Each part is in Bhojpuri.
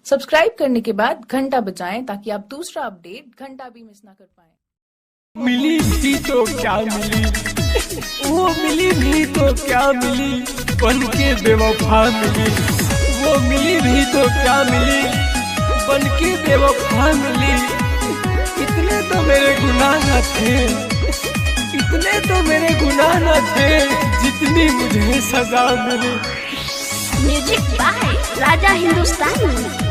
सब्सक्राइब करने के बाद घंटा बजाएं ताकि आप दूसरा अपडेट घंटा भी मिस ना कर पाएं। मिली भी तो क्या मिली, वो मिली भी तो क्या मिली, बन के बेवफा मिली। वो मिली भी तो क्या मिली, बन के बेवफा मिली। इतने तो मेरे गुनाह न थे, इतने तो मेरे गुनाह न थे, जितनी मुझे सजा मिली। Music by Raja Hindustani.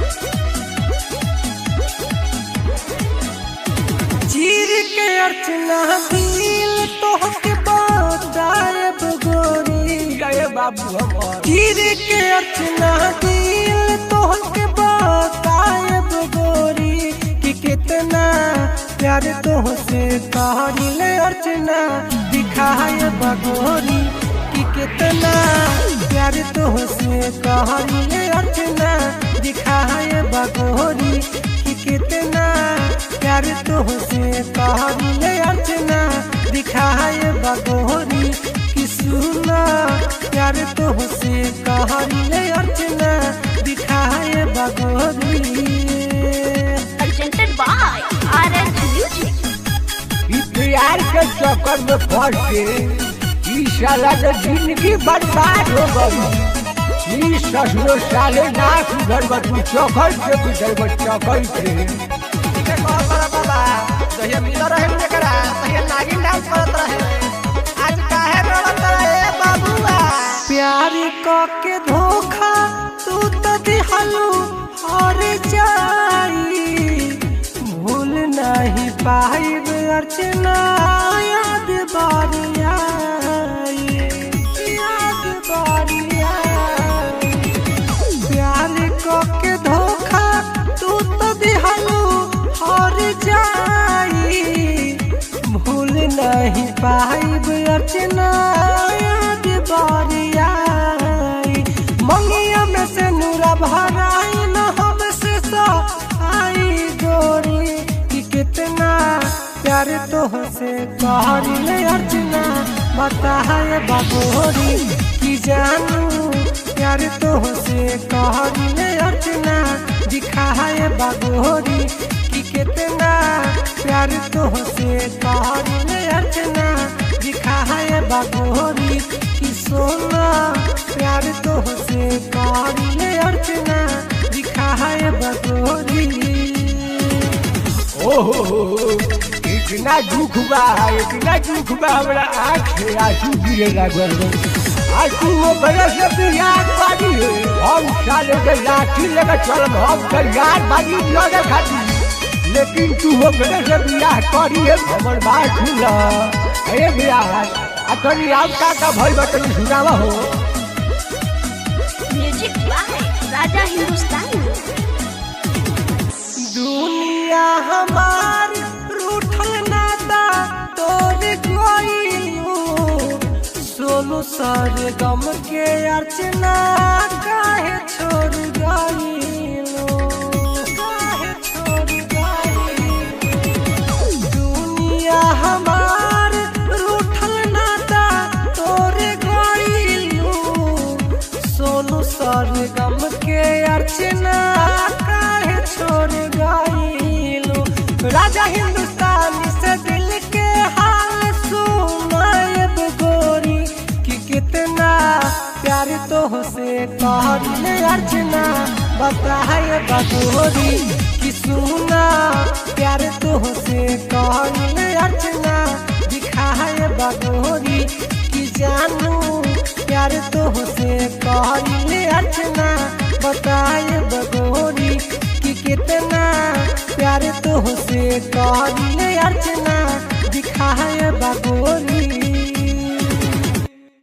चीर के अर्चना दिल तोहके बताएब गोरी गए बाबू हमर। चीर के अर्चना दिल तोहके बताएब गोरी कि कितना प्यार तोहसे करिले अर्चना दिखाएब गोरी। कि कितना प्यार तोहसे करिले अर्चना दिखाएब गोरी। कि कितना प्यार तोहसे करिले अर्चना दिखाए बगोरी। कि सुना प्यार तोहसे करिले अर्चना दिखाए Bagori. Presented by RS Music. प्यार के चक्कर में फंस के ई साला के जिंदगी बर्बाद हो गई। ई ससुर साले ना सुधर बतू चक्कर से गुजर चक्कर से जहिया मिल रहे एकरा तहिया नागिन डांस करत रहे, आज काहे रोवत रहे बाबूआ। प्यार के धोखा तू तो दिहलू और जाई, भूल नहीं पाइब अर्चना याद बारी आई, याद बारी आई। प्यार के धोखा तू तो दिहलू और जाई, भूल नहीं पाइब अर्चना याद बारी आई। मंगिया में से नूरा भराई न हमसे सो आई गोरी। कि कितना प्यार तोहसे करिले अर्चना बताए बगोरी। कि जानू प्यार तोहसे करिले अर्चना दिखाए बगोरी। कि कितना प्यार तोहसे करिले अर्चना दिखाए बगोरी। कि सोना प्यार तोहसे करिले अर्चना दिखाए बगोरी। ओहो इतना दुख बा, इतना दुख बा, हमरा आँख से आंसू गिरे लागल। आंसू वो बरस याद बानी है, हम साले के लाठी लेकर चलब, हम तैयार बानी लड़े खातिर, लेकिन तू हमरे से बियाह करी है हमर बात सुन। अरे बियाह आ तनी आम का का भइल बा तनी सुनावा हो। Music by Raja Hindustani. दुनिया हमार रूठल नाता तोर गइलू, सोनू सर गम के अर्चना काहे छोड़ गइलू, काहे छोड़ गइलू। दुनिया हमार रूठल नाता तोर गइलू, सोनू सर गम के अर्चना काहे छोड़ गइलू। राजा हिंदुस्तानी से दिल के हाल सुनाएब गोरी। कि कितना प्यार तोहसे करिले अर्चना बताए बगोरी। कि सुना प्यार तोहसे करिले अर्चना दिखाए बगोरी। कि जानू प्यार तोहसे करिले अर्चना बताए बगोरी। कि कितना प्यार तोहसे करिले अर्चना दिखाए बगोरी।